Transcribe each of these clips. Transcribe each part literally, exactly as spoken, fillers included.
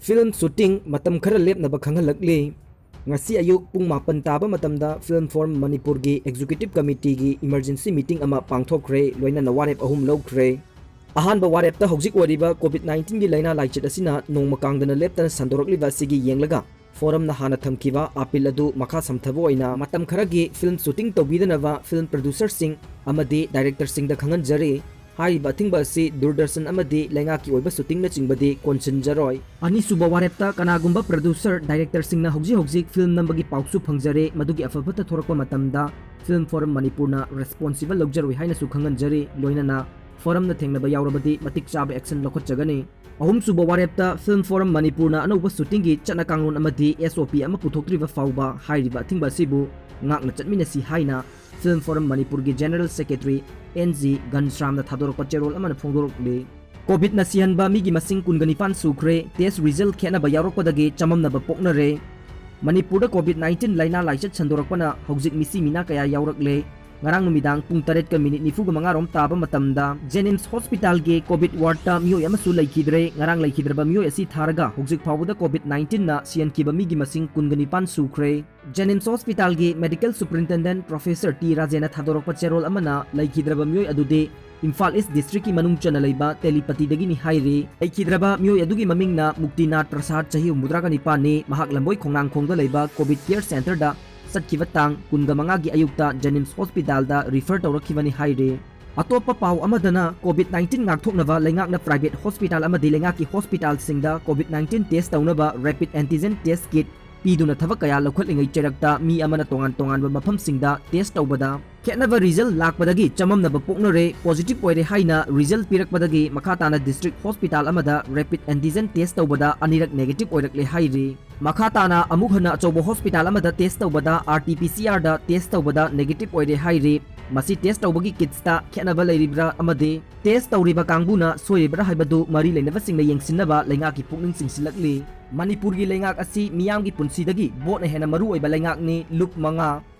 Film shooting ꯃꯇꯝ ꯈꯔ ꯂꯦꯞꯅꯕ ꯈꯪꯍꯜꯂꯛꯂꯤ꯫ ꯉꯁꯤ ꯑꯌꯨꯛ ꯄꯨꯡ ꯃꯥꯄꯟ ꯇꯥꯕ ꯃꯇꯝꯗ Film Forum ꯃꯅꯤꯄꯨꯔꯒꯤ Executive Committeeꯒꯤ emergency meeting ꯑꯃ ꯄꯥꯡꯊꯣꯛꯈ꯭ꯔꯦ, ꯂꯣꯏꯅꯅ ꯋꯥꯔꯦꯞ ꯑꯍꯨꯝ ꯂꯧꯈ꯭ꯔꯦ꯫ ꯑꯍꯥꯟꯕ ꯋꯥꯔꯦꯞꯇ ꯍꯧꯖꯤꯛ ꯑꯣꯏꯔꯤꯕ COVID nineteenꯒꯤ ꯂꯥꯏꯅꯥ ꯂꯥꯏꯆꯠ ꯑꯁꯤꯅ ꯅꯣꯡꯃ ꯀꯥꯡꯗꯅ ꯂꯦꯞꯇꯅ ꯁꯟꯗꯣꯔꯛꯂꯤꯕ ꯑꯁꯤꯒꯤ ꯌꯦꯡꯂꯒ, Forumꯅ ꯍꯥꯟꯅ ꯊꯝꯈꯤꯕ appeal ꯑꯗꯨ ꯃꯈꯥ ꯁꯝꯊꯕ ꯑꯣꯏꯅ ꯃꯇꯝ ꯈꯔꯒꯤ film shooting ꯇꯧꯕꯤꯗꯅꯕ film producerꯁꯤꯡ ꯑꯃꯗꯤ directorꯁꯤꯡꯗ ꯈꯪꯍꯟꯖꯔꯤ꯫ ꯍꯥꯏꯔꯤꯕ ꯑꯊꯤꯡꯕ ꯑꯁꯤ ꯗꯨꯔꯗꯔꯁꯟ ꯑꯃꯗꯤ ꯂꯩꯉꯥꯛꯀꯤ ꯑꯣꯏꯕ shootingꯅꯆꯤꯡꯕꯗꯤ ꯀꯣꯟꯁꯤꯟꯖꯔꯣꯏ꯫ ꯑꯅꯤꯁꯨꯕ ꯋꯥꯔꯦꯞꯇ ꯀꯅꯥꯒꯨꯝꯕ producer, directorꯁꯤꯡꯅ ꯍꯧꯖꯤꯛ ꯍꯧꯖꯤꯛ film ꯅꯝꯕꯒꯤ ꯄꯥꯎꯁꯨ ꯐꯪꯖꯔꯦ, ꯃꯗꯨꯒꯤ ꯑꯐ ꯐꯠꯇ ꯊꯣꯔꯛꯄ ꯃꯇꯝꯗ Film Forum ꯃꯅꯤꯄꯨꯔꯅ responsible ꯂꯧꯖꯔꯣꯏ ꯍꯥꯏꯅꯁꯨ ꯈꯪꯍꯟꯖꯔꯤ꯫ ꯂꯣꯏꯅꯅ Forumꯅ ꯊꯦꯡꯅꯕ ꯌꯥꯎꯔꯕꯗꯤ ꯃꯇꯤꯛ ꯆꯥꯕ action ꯂꯧꯈꯠꯆꯒꯅꯤ꯫ ꯑꯍꯨꯝꯁꯨꯕ ꯋꯥꯔꯦꯞꯇ Film Forum ꯃꯅꯤꯄꯨꯔꯅ ꯑꯅꯧꯕ shootingꯒꯤ ꯆꯠꯅ ꯀꯥꯡꯂꯣꯟ ꯑꯃꯗꯤ SOP ꯑꯃ ꯄꯨꯊꯣꯛꯇ꯭ꯔꯤꯕ ꯐꯥꯎꯕ ꯍꯥꯏꯔꯤꯕ ꯑꯊꯤꯡꯕ ꯑꯁꯤꯕꯨ ꯉꯥꯛꯅ ꯆꯠꯃꯤꯟꯅꯁꯤ ꯍꯥꯏꯅ Film Forum ꯃꯅꯤꯄꯨꯔꯒꯤ General Secretary N G ꯘꯟꯁ꯭ꯔꯥꯝꯅ ꯊꯥꯗꯣꯔꯛꯄ ꯆꯦꯔꯣꯜ ꯑꯃꯅ ꯐꯣꯡꯗꯣꯔꯛꯂꯤ꯫ COVIDꯅ ꯁꯤꯍꯟꯕ ꯃꯤꯒꯤ ꯃꯁꯤꯡ ꯀꯨꯟꯒ ꯅꯤꯄꯥꯟ ꯁꯨꯈ꯭ꯔꯦ, test result ꯈꯦꯠꯅꯕ ꯌꯥꯎꯔꯛꯄꯗꯒꯤ ꯆꯃꯝꯅꯕ ꯄꯣꯛꯅꯔꯦ꯫ ꯃꯅꯤꯄꯨꯔꯗ COVID nineteen ꯂꯥꯏꯅꯥ ꯂꯥꯏꯆꯠ ꯁꯟꯗꯣꯔꯛꯄꯅ ꯍꯧꯖꯤꯛ ꯃꯤꯁꯤ ꯃꯤꯅꯥ ꯀꯌꯥ ꯌꯥꯎꯔꯛꯂꯦ꯫ ꯉꯔꯥꯡ ꯅꯨꯃꯤꯗꯥꯡ ꯄꯨꯡ ꯇꯔꯦꯠꯀ minute ꯅꯤꯐꯨꯒ ꯃꯉꯥ ꯔꯣꯝ ꯇꯥꯕ ꯃꯇꯝꯗ JNIMS hospitalꯒꯤ COVID wardꯇ ꯃꯤꯑꯣꯏ ꯑꯃꯁꯨ ꯂꯩꯈꯤꯗ꯭ꯔꯦ꯫ ꯉꯔꯥꯡ ꯂꯩꯈꯤꯗ꯭ꯔꯕ ꯃꯤꯑꯣꯏ ꯑꯁꯤ ꯊꯥꯔꯒ ꯍꯧꯖꯤꯛ ꯐꯥꯎꯕꯗ COVID nineteenꯅ ꯁꯤꯍꯟꯈꯤꯕ ꯃꯤꯒꯤ ꯃꯁꯤꯡ ꯀꯨꯟꯒ ꯅꯤꯄꯥꯟ ꯁꯨꯈ꯭ꯔꯦ꯫ JNIMS hospitalꯒꯤ medical superintendent Professor T ꯔꯥꯖꯦꯟꯅ ꯊꯥꯗꯣꯔꯛꯄ ꯆꯦꯔꯣꯜ ꯑꯃꯅ ꯂꯩꯈꯤꯗ꯭ꯔꯕ ꯃꯤꯑꯣꯏ ꯑꯗꯨꯗꯤ ꯏꯝꯐꯥꯜ East districtꯀꯤ ꯃꯅꯨꯡ ꯆꯟꯅ ꯂꯩꯕ ꯇꯦꯂꯤꯄꯇꯤꯗꯒꯤꯅꯤ ꯍꯥꯏꯔꯤ꯫ ꯂꯩꯈꯤꯗ꯭ꯔꯕ ꯃꯤꯑꯣꯏ ꯑꯗꯨꯒꯤ ꯃꯃꯤꯡꯅ ꯃꯨꯛꯇꯤꯅꯥꯊ ꯄ꯭ꯔꯁꯥꯗ, ꯆꯍꯤ ꯍꯨꯝꯐꯨꯇꯔꯥꯒ ꯅꯤꯄꯥꯟꯅꯤ, ꯃꯍꯥꯛ ꯂꯝꯕꯣꯏ ꯈꯣꯡꯅꯥꯡꯈꯣꯡꯗ ꯂꯩꯕ COVID care centreꯗ ꯆꯠꯈꯤꯕ ꯇꯥꯡ ꯀꯨꯟꯒ ꯃꯉꯥꯒꯤ ꯑꯌꯨꯛꯇ JNIMS hospitalꯗ refer ꯇꯧꯔꯛꯈꯤꯕꯅꯤ ꯍꯥꯏꯔꯤ꯫ ꯑꯇꯣꯞꯄ ꯄꯥꯎ ꯑꯃꯗꯅ, COVID nineteen ꯉꯥꯛꯊꯣꯛꯅꯕ ꯂꯩꯉꯥꯛꯅ private hospital ꯑꯃꯗꯤ ꯂꯩꯉꯥꯛꯀꯤ hospitalꯁꯤꯡꯗ COVID nineteen test ꯇꯧꯅꯕ rapid antigen test kit ꯄꯤꯗꯨꯅ ꯊꯕꯛ ꯀꯌꯥ ꯂꯧꯈꯠꯂꯤꯉꯩ ꯆꯩꯔꯛꯇ ꯃꯤ ꯑꯃꯅ ꯇꯣꯉꯥꯟ ꯇꯣꯉꯥꯟꯕ ꯃꯐꯝꯁꯤꯡꯗ test ꯇꯧꯕꯗ ꯈꯦꯠꯅꯕ result ꯂꯥꯛꯄꯗꯒꯤ ꯆꯃꯝꯅꯕ ꯄꯣꯛꯅꯔꯦ꯫ Positive ꯑꯣꯏꯔꯦ ꯍꯥꯏꯅ result ꯄꯤꯔꯛꯄꯗꯒꯤ ꯃꯈꯥ ꯇꯥꯅ district hospital ꯑꯃꯗ rapid antigen test ꯇꯧꯕꯗ ꯑꯅꯤꯔꯛ negative ꯑꯣꯏꯔꯛꯂꯦ ꯍꯥꯏꯔꯤ꯫ ꯃꯈꯥ ꯇꯥꯅ ꯑꯃꯨꯛ ꯍꯟꯅ ꯑꯆꯧꯕ hospital ꯑꯃꯗ test ꯇꯧꯕꯗ RT-PCRꯗ test ꯇꯧꯕꯗ negative ꯑꯣꯏꯔꯦ ꯍꯥꯏꯔꯤ꯫ ꯃꯁꯤ test ꯇꯧꯕꯒꯤ kitsꯇ ꯈꯦꯠꯅꯕ ꯂꯩꯔꯤꯕ꯭ꯔꯥ ꯑꯃꯗꯤ test ꯇꯧꯔꯤꯕ ꯀꯥꯡꯕꯨꯅ ꯁꯣꯏꯔꯤꯕ꯭ꯔꯥ ꯍꯥꯏꯕꯗꯨ ꯃꯔꯤ ꯂꯩꯅꯕꯁꯤꯡꯅ ꯌꯦꯡꯁꯤꯟꯅꯕ ꯂꯩꯉꯥꯛꯀꯤ ꯄꯨꯛꯅꯤꯡ ꯆꯤꯡꯁꯤꯜꯂꯛꯂꯤ꯫ ꯃꯅꯤꯄꯨꯔꯒꯤ ꯂꯩꯉꯥꯛ ꯑꯁꯤ ꯃꯤꯌꯥꯝꯒꯤ ꯄꯨꯟꯁꯤꯗꯒꯤ voteꯅ ꯍꯦꯟꯅ ꯃꯔꯨ ꯑꯣꯏꯕ ꯂꯩꯉꯥꯛꯅꯤ꯫ ꯂꯨꯞ ꯃꯉꯥ꯫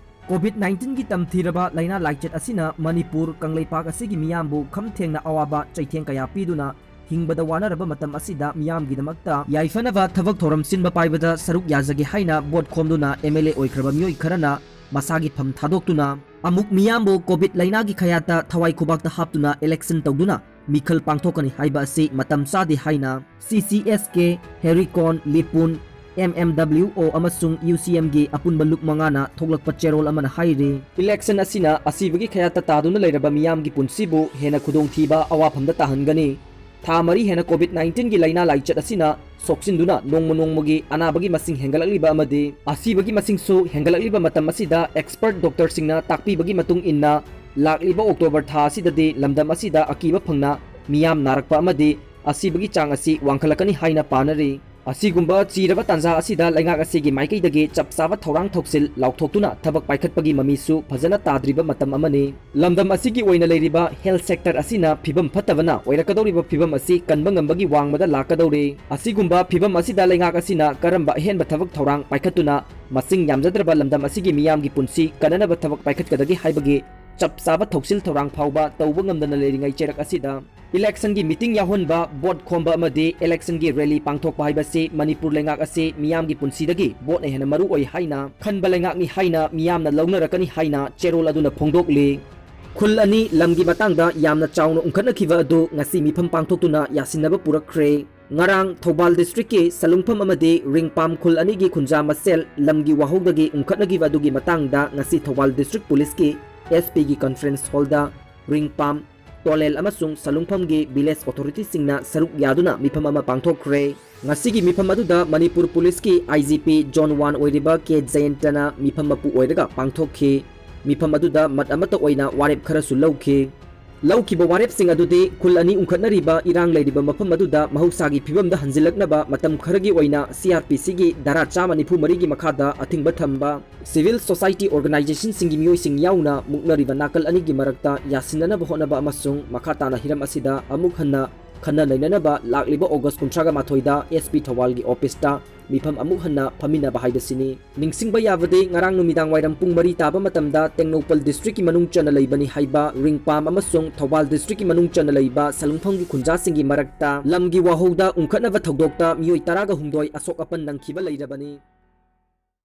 COVID nineteenꯒꯤ ꯇꯝꯊꯤꯔꯕ ꯂꯥꯏꯅꯥ ꯂꯥꯏꯆꯠ ꯑꯁꯤꯅ ꯃꯅꯤꯄꯨꯔ ꯀꯪꯂꯩꯄꯥꯛ ꯑꯁꯤꯒꯤ ꯃꯤꯌꯥꯝꯕꯨ ꯈꯝ ꯊꯦꯡꯅ ꯑꯋꯥꯕ ꯆꯩꯊꯦꯡ ꯀꯌꯥ ꯄꯤꯗꯨꯅ ꯍꯤꯡꯕꯗ ꯋꯥꯅꯔꯕ ꯃꯇꯝ ꯑꯁꯤꯗ ꯃꯤꯌꯥꯝꯒꯤꯗꯃꯛꯇ ꯌꯥꯏꯐꯅꯕ ꯊꯕꯛ ꯊꯧꯔꯝ ꯁꯤꯟꯕ ꯄꯥꯏꯕꯗ ꯁꯔꯨꯛ ꯌꯥꯖꯒꯦ ꯍꯥꯏꯅ ꯚꯣꯠ ꯈꯣꯝꯗꯨꯅ ꯑꯦꯝ ꯑꯦꯜ ꯑꯦ ꯑꯣꯏꯈ꯭ꯔꯕ ꯃꯤꯑꯣꯏ ꯈꯔꯅ ꯃꯁꯥꯒꯤ ꯐꯝ ꯊꯥꯗꯣꯛꯇꯨꯅ ꯑꯃꯨꯛ ꯃꯤꯌꯥꯝꯕꯨ ꯀꯣꯚꯤꯗ ꯂꯩꯅꯥꯒꯤ ꯈꯌꯥꯠꯇ ꯊꯋꯥꯏ ꯈꯨꯕꯥꯛꯇ ꯍꯥꯞꯇꯨꯅ ꯏꯂꯦꯛꯁꯟ ꯇꯧꯗꯨꯅ ꯃꯤꯈꯜ ꯄꯥꯡꯊꯣꯛꯀꯅꯤ ꯍꯥꯏꯕ ꯑꯁꯤ ꯃꯇꯝ ꯆꯥꯗꯦ ꯍꯥꯏꯅ ꯁꯤ ꯁꯤ ꯑꯦꯁ ꯀꯦ, ꯍꯦꯔꯤꯀꯣꯟ, ꯂꯤꯄꯨꯟ, ꯑꯦꯝ ꯑꯦꯝ ꯗꯕ꯭ꯂꯤꯎ ꯑꯣ ꯑꯃꯁꯨꯡ ꯌꯨ ꯁꯤ ꯑꯦꯝꯒꯤ ꯑꯄꯨꯟꯕ ꯂꯨꯞ ꯃꯉꯥꯅ ꯊꯣꯛꯂꯛꯄ ꯆꯦꯔꯣꯜ ꯑꯃꯅ ꯍꯥꯏꯔꯤ꯫ ꯏꯂꯦꯛꯁꯟ ꯑꯁꯤꯅ ꯑꯁꯤꯕꯒꯤ ꯈꯌꯥꯠꯇ ꯇꯥꯗꯨꯅ ꯂꯩꯔꯕ ꯃꯤꯌꯥꯝꯒꯤ ꯄꯨꯟꯁꯤꯕꯨ ꯍꯦꯟꯅ ꯈꯨꯗꯣꯡꯊꯤꯕ ꯑꯋꯥꯐꯝꯗ ꯇꯥꯍꯟꯒꯅꯤ꯫ ꯊꯥ ꯃꯔꯤ ꯍꯦꯟꯅ ꯀꯣꯚꯤꯗ ꯅꯥꯏꯟꯇꯤꯟꯒꯤ ꯂꯥꯏꯅꯥ ꯂꯥꯏꯆꯠ ꯑꯁꯤꯅ ꯁꯣꯛꯆꯤꯟꯗꯨꯅ ꯅꯣꯡꯃ ꯅꯣꯡꯃꯒꯤ ꯑꯅꯥꯕꯒꯤ ꯃꯁꯤꯡ ꯍꯦꯟꯒꯠꯂꯛꯂꯤꯕ ꯑꯃꯗꯤ ꯑꯁꯤꯕꯒꯤ ꯃꯁꯤꯡꯁꯨ ꯍꯦꯟꯒꯠꯂꯛꯂꯤꯕ ꯃꯇꯝ ꯑꯁꯤꯗ ꯑꯦꯛꯁꯄꯔꯠ ꯗꯣꯛꯇꯔꯁꯤꯡꯅ ꯇꯥꯛꯄꯤꯕꯒꯤ ꯃꯇꯨꯡ ꯏꯟꯅ ꯂꯥꯛꯂꯤꯕ ꯑꯣꯛꯇꯣꯕꯔ ꯊꯥ ꯑꯁꯤꯗꯗꯤ ꯂꯝꯗꯝ ꯑꯁꯤꯗ ꯑꯀꯤꯕ ꯐꯪꯅ ꯃꯤꯌꯥꯝ ꯅꯥꯔꯛꯄ ꯑꯃꯗꯤ ꯑꯁꯤꯕꯒꯤ ꯆꯥꯡ ꯑꯁꯤ ꯋꯥꯡꯈꯠꯂꯛꯀꯅꯤ ꯍꯥꯏꯅ ꯄꯥꯅꯔꯤ꯫ ꯑꯁꯤꯒꯨꯝꯕ ꯆꯤꯔꯕ ꯇꯥꯟꯖꯥ ꯑꯁꯤꯗ ꯂꯩꯉꯥꯛ ꯑꯁꯤꯒꯤ ꯃꯥꯏꯀꯩꯗꯒꯤ ꯆꯞ ꯆꯥꯕ ꯊꯧꯔꯥꯡ ꯊꯧꯁꯤꯜ ꯂꯥꯎꯊꯣꯛꯇꯨꯅ ꯊꯕꯛ ꯄꯥꯏꯈꯠꯄꯒꯤ ꯃꯃꯤꯁꯨ ꯐꯖꯅ ꯇꯥꯗ꯭ꯔꯤꯕ ꯃꯇꯝ ꯑꯃꯅꯤ꯫ ꯂꯝꯗꯝ ꯑꯁꯤꯒꯤ ꯑꯣꯏꯅ ꯂꯩꯔꯤꯕ ꯍꯦꯜꯊ ꯁꯦꯛꯇꯔ ꯑꯁꯤꯅ ꯐꯤꯕꯝ ꯐꯠꯇꯕꯅ ꯑꯣꯏꯔꯛꯀꯗꯧꯔꯤꯕ ꯐꯤꯕꯝ ꯑꯁꯤ ꯀꯟꯕ ꯉꯝꯕꯒꯤ ꯋꯥꯡꯃꯗ ꯂꯥꯛꯀꯗꯧꯔꯤ꯫ ꯑꯁꯤꯒꯨꯝꯕ ꯐꯤꯕꯝ ꯑꯁꯤꯗ ꯂꯩꯉꯥꯛ ꯑꯁꯤꯅ ꯀꯔꯝꯕ ꯑꯍꯦꯟꯕ ꯊꯕꯛ ꯊꯧꯔꯥꯡ ꯄꯥꯏꯈꯠꯇꯨꯅ ꯃꯁꯤꯡ ꯌꯥꯝꯖꯗ꯭ꯔꯕ ꯂꯝꯗꯝ ꯑꯁꯤꯒꯤ ꯃꯤꯌꯥꯝꯒꯤ ꯄꯨꯟꯁꯤ ꯀꯟꯅꯅꯕ ꯊꯕꯛ ꯄꯥꯏꯈꯠꯀꯗꯒꯦ ꯍꯥꯏꯕꯒꯤ ꯆꯞ ꯆꯥꯕ ꯊꯧꯁꯤꯜ ꯊꯧꯔꯥꯡ ꯐꯥꯎꯕ ꯇꯧꯕ ꯉꯝꯗꯅ ꯂꯩꯔꯤꯉꯩ ꯆꯩꯔꯛ ꯑꯁꯤꯗ ꯏꯂꯦꯛꯁꯟꯒꯤ ꯃꯤꯇꯤꯡ ꯌꯥꯎꯍꯟꯕ, ꯚꯣꯠ ꯈꯣꯝꯕ ꯑꯃꯗꯤ ꯏꯂꯦꯛꯁꯟꯒꯤ ꯔꯦꯂꯤ ꯄꯥꯡꯊꯣꯛꯄ ꯍꯥꯏꯕꯁꯤ ꯃꯅꯤꯄꯨꯔ ꯂꯩꯉꯥꯛ ꯑꯁꯤ ꯃꯤꯌꯥꯝꯒꯤ ꯄꯨꯟꯁꯤꯗꯒꯤ ꯚꯣꯠꯅ ꯍꯦꯟꯅ ꯃꯔꯨ ꯑꯣꯏ ꯍꯥꯏꯅ ꯈꯟꯕ ꯂꯩꯉꯥꯛꯅꯤ ꯍꯥꯏꯅ ꯃꯤꯌꯥꯝꯅ ꯂꯧꯅꯔꯛꯀꯅꯤ ꯍꯥꯏꯅ ꯆꯦꯔꯣꯜ ꯑꯗꯨꯅ ꯐꯣꯡꯗꯣꯛꯂꯤ꯫ ꯈꯨꯜ ꯑꯅꯤ ꯂꯝꯒꯤ ꯃꯇꯥꯡꯗ ꯌꯥꯝꯅ ꯆꯥꯎꯅ ꯎꯪꯈꯠꯅꯈꯤꯕ ꯑꯗꯨ ꯉꯁꯤ ꯃꯤꯐꯝ ꯄꯥꯡꯊꯣꯛꯇꯨꯅ ꯌꯥꯁꯤꯟꯅꯕ ꯄꯨꯔꯛꯈ꯭ꯔꯦ꯫ ꯉꯔꯥꯡ ꯊꯧꯕꯥꯜ ꯗꯤꯁꯇ꯭ꯔꯤꯛꯀꯤ ꯁꯂꯨꯡꯐꯝ ꯑꯃꯗꯤ ꯔꯤꯡꯄꯥꯝ ꯈꯨꯜ ꯑꯅꯤꯒꯤ ꯈꯨꯟꯖꯥ ꯃꯁꯦꯜ ꯂꯝꯒꯤ ꯋꯥꯍꯧꯗꯒꯤ ꯎꯪꯈꯠꯅꯈꯤꯕ ꯑꯗꯨꯒꯤ ꯃꯇꯥꯡꯗ ꯉꯁꯤ ꯊꯧꯕꯥꯜ ꯗꯤꯁꯇ꯭ꯔꯤꯛ ꯄꯨꯂꯤꯁꯀꯤ ꯑꯦꯁ ꯄꯤꯒꯤ ꯀꯟꯐꯔꯦꯟꯁ ꯍꯣꯜꯗ ꯔꯤꯡꯄꯥꯝ, ꯇꯣꯂꯦꯜ ꯑꯃꯁꯨꯡ ꯁꯂꯨꯡꯐꯝꯒꯤ ꯚꯤꯂꯦꯖ ꯑꯣꯊꯣꯔꯤꯇꯤꯁꯤꯡꯅ ꯁꯔꯨꯛ ꯌꯥꯗꯨꯅ ꯃꯤꯐꯝ ꯑꯃ ꯄꯥꯡꯊꯣꯛꯈ꯭ꯔꯦ꯫ ꯉꯁꯤꯒꯤ ꯃꯤꯐꯝ ꯑꯗꯨꯗ ꯃꯅꯤꯄꯨꯔ ꯄꯨꯂꯤꯁꯀꯤ ꯑꯥꯏ ꯖꯤ ꯄꯤ ꯖꯣꯟ ꯋꯥꯟ ꯑꯣꯏꯔꯤꯕ ꯀꯦ ꯖꯌꯟꯇꯅ ꯃꯤꯐꯝ ꯃꯄꯨ ꯑꯣꯏꯔꯒ ꯄꯥꯡꯊꯣꯛꯈꯤ꯫ ꯃꯤꯐꯝ ꯑꯗꯨꯗ ꯃꯠ ꯑꯃꯠꯇ ꯑꯣꯏꯅ ꯋꯥꯔꯦꯞ ꯈꯔꯁꯨ ꯂꯧꯈꯤ꯫ ꯂꯧꯈꯤꯕ ꯋꯥꯔꯦꯞꯁꯤꯡ ꯑꯗꯨꯗꯤ ꯈꯨꯜ ꯑꯅꯤ ꯎꯪꯈꯠꯅꯔꯤꯕ ꯏꯔꯥꯡ ꯂꯩꯔꯤꯕ ꯃꯐꯝ ꯑꯗꯨꯗ ꯃꯍꯧꯁꯥꯒꯤ ꯐꯤꯕꯝꯗ ꯍꯟꯖꯤꯜꯂꯛꯅꯕ ꯃꯇꯝ ꯈꯔꯒꯤ ꯑꯣꯏꯅ ꯁꯤ ꯑꯥꯔ ꯄꯤ ꯁꯤꯒꯤ ꯙꯥꯔꯥ ꯆꯥꯝꯃ ꯅꯤꯐꯨ ꯃꯔꯤꯒꯤ ꯃꯈꯥꯗ ꯑꯊꯤꯡꯕ ꯊꯝꯕ, ꯁꯤꯚꯤꯜ ꯁꯣꯁꯥꯏꯇꯤ ꯑꯣꯔꯒꯅꯥꯏꯖꯦꯁꯟꯁꯤꯡꯒꯤ ꯃꯤꯑꯣꯏꯁꯤꯡ ꯌꯥꯎꯅ ꯃꯨꯛꯅꯔꯤꯕ ꯅꯥꯀꯜ ꯑꯅꯤꯒꯤ ꯃꯔꯛꯇ ꯌꯥꯁꯤꯟꯅꯅꯕ ꯍꯣꯠꯅꯕ ꯑꯃꯁꯨꯡ ꯃꯈꯥ ꯇꯥꯅ ꯍꯤꯔꯝ ꯑꯁꯤꯗ ꯑꯃꯨꯛ ꯍꯟꯅ ꯈꯟꯅ ꯅꯩꯅꯅꯕ ꯂꯥꯛꯂꯤꯕ ꯑꯣꯒꯁ ꯀꯨꯟꯊ꯭ꯔꯥꯒ ꯃꯥꯊꯣꯏꯗ ꯑꯦꯁ ꯄꯤ ꯊꯧꯕꯥꯜꯒꯤ ꯑꯣꯐꯤꯁꯇ ꯃꯤꯐꯝ ꯑꯃꯨꯛ ꯍꯟꯅ ꯐꯝꯃꯤꯟꯅꯕ ꯍꯥꯏꯕꯁꯤꯅꯤ꯫ ꯅꯤꯡꯁꯤꯡꯕ ꯌꯥꯕꯗꯤ, ꯉꯔꯥꯡ ꯅꯨꯃꯤꯗꯥꯡ ꯋꯥꯏꯔꯝ ꯄꯨꯡ ꯃꯔꯤ ꯇꯥꯕ ꯃꯇꯝꯗ ꯇꯦꯡꯅꯧꯄꯜ ꯗꯤꯁꯇ꯭ꯔꯤꯛꯀꯤ ꯃꯅꯨꯡ ꯆꯟꯅ ꯂꯩꯕꯅꯤ ꯍꯥꯏꯕ ꯔꯤꯡꯄꯥꯝ ꯑꯃꯁꯨꯡ ꯊꯧꯕꯥꯜ ꯗꯤꯁꯇ꯭ꯔꯤꯛꯀꯤ ꯃꯅꯨꯡ ꯆꯟꯅ ꯂꯩꯕ ꯁꯂꯨꯡꯐꯝꯒꯤ ꯈꯨꯟꯖꯥꯁꯤꯡꯒꯤ ꯃꯔꯛꯇ ꯂꯝꯒꯤ ꯋꯥꯍꯧꯗ ꯎꯪꯈꯠꯅꯕ ꯊꯧꯗꯣꯛꯇ ꯃꯤꯑꯣꯏ ꯇꯔꯥꯒ ꯍꯨꯝꯗꯣꯏ ꯑꯁꯣꯛ ꯑꯄꯟ ꯅꯪꯈꯤꯕ ꯂꯩꯔꯕꯅꯤ꯫